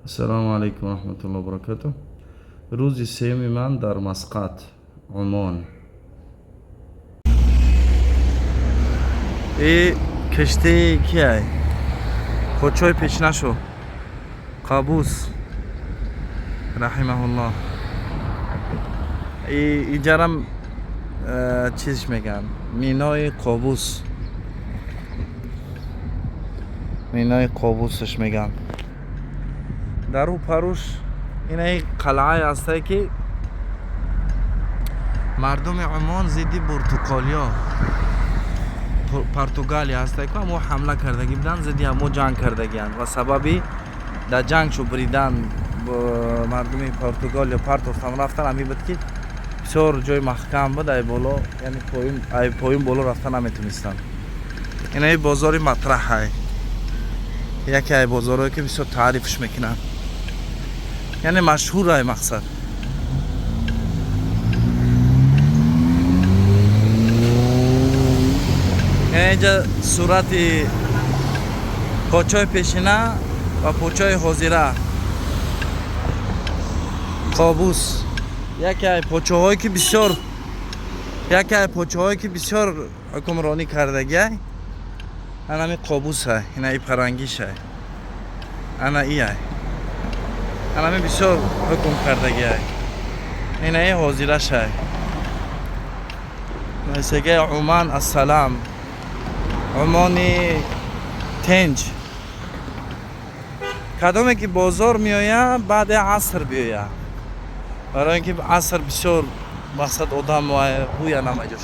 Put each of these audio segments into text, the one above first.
Ассалому алайкум ва раҳматуллоҳи ва баракатуҳ. Рӯзи сеюми ман дар Масқат, Умон. И киштии кияй? Подшоҳи пешнашу Қабус раҳимаҳуллоҳ. И иҷарам чизш мегӯянд, минои Қобус, минои Қобусаш мегӯянд. Дар ӯ паруш инаи қалъае ҳастае, ки мардуми Умон зидди буртуқолиё, Португалия ҳастае, ку ҳамо ҳамла кардагӣ буданд, зидди ҳамо ҷанг кардагианд ва сабаби дар ҷанг шу буридан мардуми Португалия партофтан рафтан ҳамин буд, ки бисёр ҷои маҳкам буд ай боло, яъне поин, ай поин боло рафта наметонистанд. Инаи бозори Матраҳай, яке ай бозорҳое, ки бисёр таърифш мекунанд, яъне машҳур ай мақсад. Инҷа сурати подшоҳи пешина ва подшоҳи ҳозира Қобус, яке ай подшоҳое ки бисёр, яке ай подшоҳое ки бисёр ҳукмронӣ кардагиай, анами Қобусай. Ина и парангишай, ана иай, анами бисёр ҳукм кардагиай. Инаи ҳозирашай, сегаи Уман ассалам, Умони тенҷ. Кадоме ки бозор меояд, баъди аср биёяд, барои ин ки аср бисёр мақсад одам ҳуя намаҷош.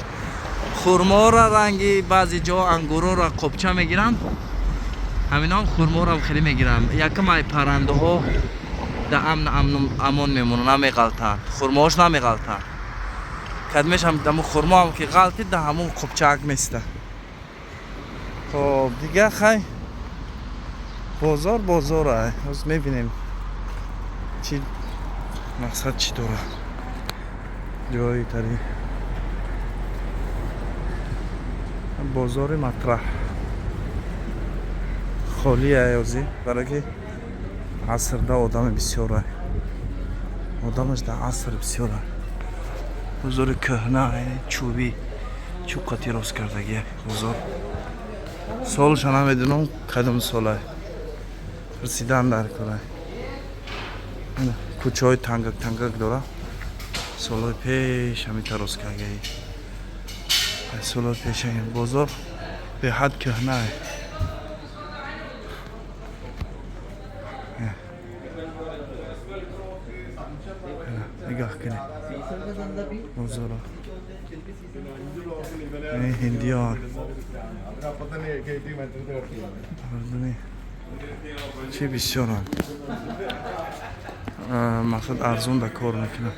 Хурморо ранги баъзе ҷо ангурора қопча мегиранд, ҳаминам хурморам хеле мегиранд. Якам ай паррандаҳо да амн амон мемонанд, намеғалтанд, хурмоҳош намеғалтанд. Кадмешам даму хурмоам ки ғалтид, да ҳамун қопчаак места. Хоб, дига хай, бозор бозора, ҳоз мебинем, чӣ мақсад, чӣ дорад ҷои тари бозори Матраҳ. Холия ҳозир, барое ки асрда одами бисёра, одамаш дар аср бисёра. Бозори кӯҳна, чӯбӣ, чӯб қати рост кардагия бозор. Солша намедунам, кадом сола, пурсидан дар кора. Кӯчаҳои тангак тангак дора, солҳои пеш ҳамита рост кардаи, солҳои пеш. Бозор беҳад кӯҳнае. Нигоҳ кунед бозоро, ҳиндиён, мардуми чӣ бисёранд, мақсад арзон да кор мекунанд.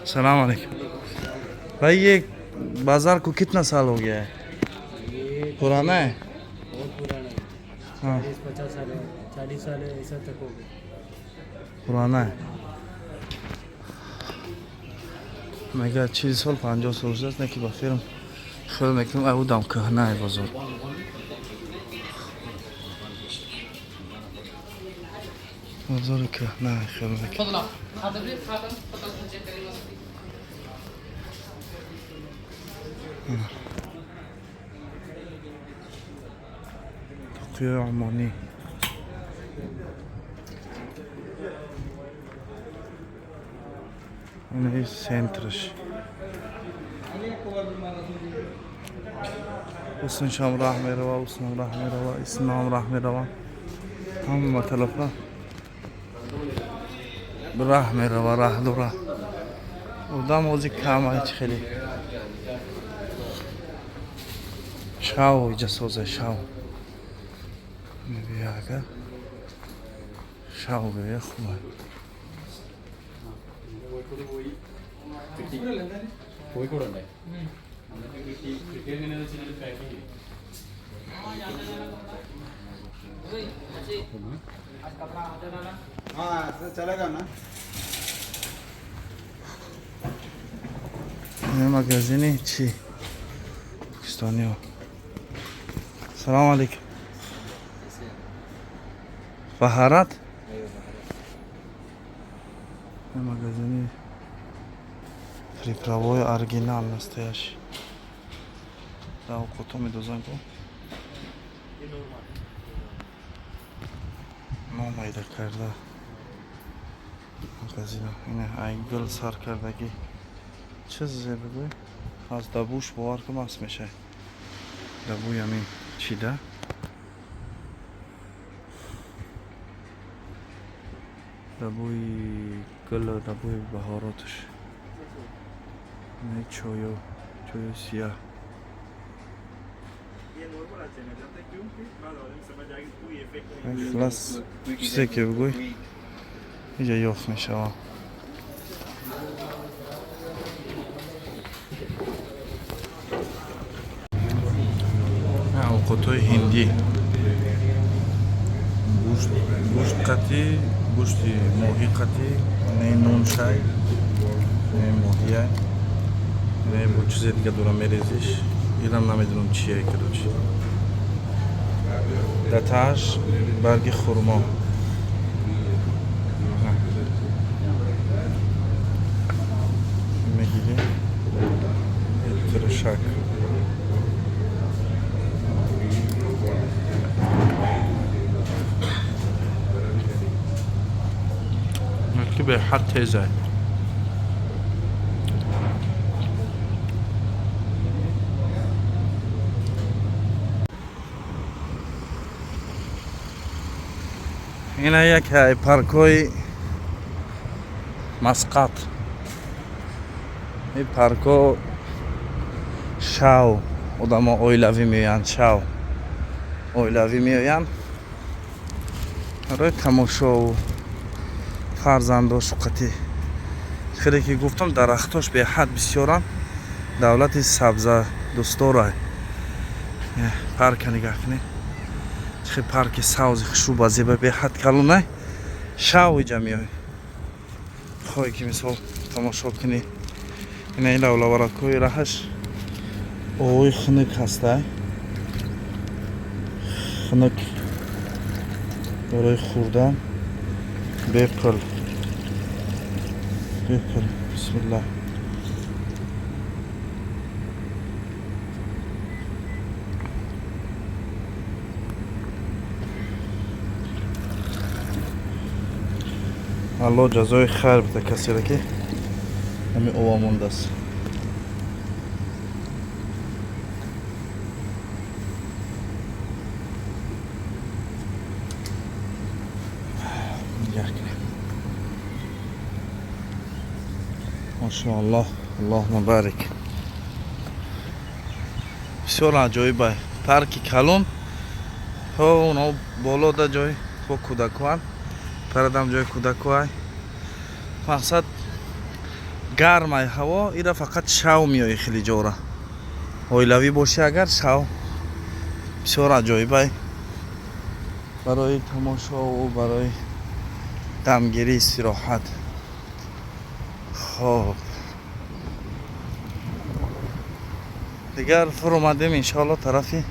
Салам алейкум. भाई, ये बाजार को कितना साल हो गया है? पुराना है? बहुत पुराना है। हाँ। 40-50 साल है, 40 साल है, ऐसा तक हो गया। Пурана е. Мега 40 сол, 50 сол шудааст, не ки ба фирм хел мекунам, ай удам кӯҳнае бозор. Бозори кӯҳнае хел мекунам. Тоқиёи омонӣ. Инаи центраш. Усншам раҳ мерава, уснам раҳ мерава, исмам раҳ мерава. Ҳама тарафа раҳ мерава, раҳ дора. Одам ҳозир кам ай, чи хеле. Шав иҷа соза, шав. Мебия, агар шав бия, хуба. കോഴിക്കോടുണ്ടേ? എന്നിട്ട് കിട്ടി. കിട്ടിയത് എങ്ങനെയാണെന്ന് വെച്ചാൽ പാക്കിങ്. हाँ, चलेगा ना? Магазини чӣ? Покистониҳо. Салому алейкум. بهارات. Магазини приправои оригинал, настоящий. Да, қото медозан ку. Номайда карда магазина. Ина ай гул сар кардагӣ. Чизе бигӯй, аз дабуш бовар ку, маст мешавӣ. Дабуи ҳамин чида. Дабуи гул, дабуи баҳороташ. Ина чою, чою сияҳ. Хулас, чизе ки бигӯй, иҷа ёфт мешавад. Овқотҳои ҳиндӣ, гӯшт қатӣ, гӯшти моҳӣ қатӣ, не нон шай, не моҳия, не бо чизе дига дора мерезиш, инам намедонам чие, короче. Датааш барги хурмо. Мегирӣ тиршак. Ки беҳад тезай. Ина яке паркҳои Масқат. Ин паркҳо шав одамо оилавӣ меоянд, шав оилавӣ меоянд барои тамошову фарзандошу қатӣ. Хеле ки гуфтам, дарахтош беҳад бисёранд, давлати сабза дӯстдора. Парка нигаҳ кунед, хе парки савзи хушрӯ ба зеба, беҳад калонай. Шав иҷа меой, хоҳе ки мисол тамошо кунӣ. Ина ин лавлаваракҳои раҳаш овои хунук ҳастай, хунук барои хӯрдан, бепул, бепул. Бисмиллаҳ. Алло ҷазои хайр бида касеро, ки ҳамин ова мондааст. Нигоҳ кунем, машоаллоҳ, аллоҳума барик. Бисёр аҷоиба парки калон. Ҳо, оно боло да ҷой бо кӯдакоанд, парадам ҷои кӯдакоай. Мақсад, гармай ҳаво, ира фақат шав меои, хеле ҷора оилавӣ бошӣ агар, шав бисёр аҷоибай барои тамошову барои дамгирӣ, истироҳат. Хоб, дигар фуромадем, иншоалло тарафи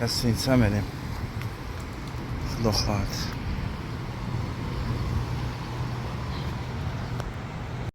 гостиница мерем, худо хоҳад.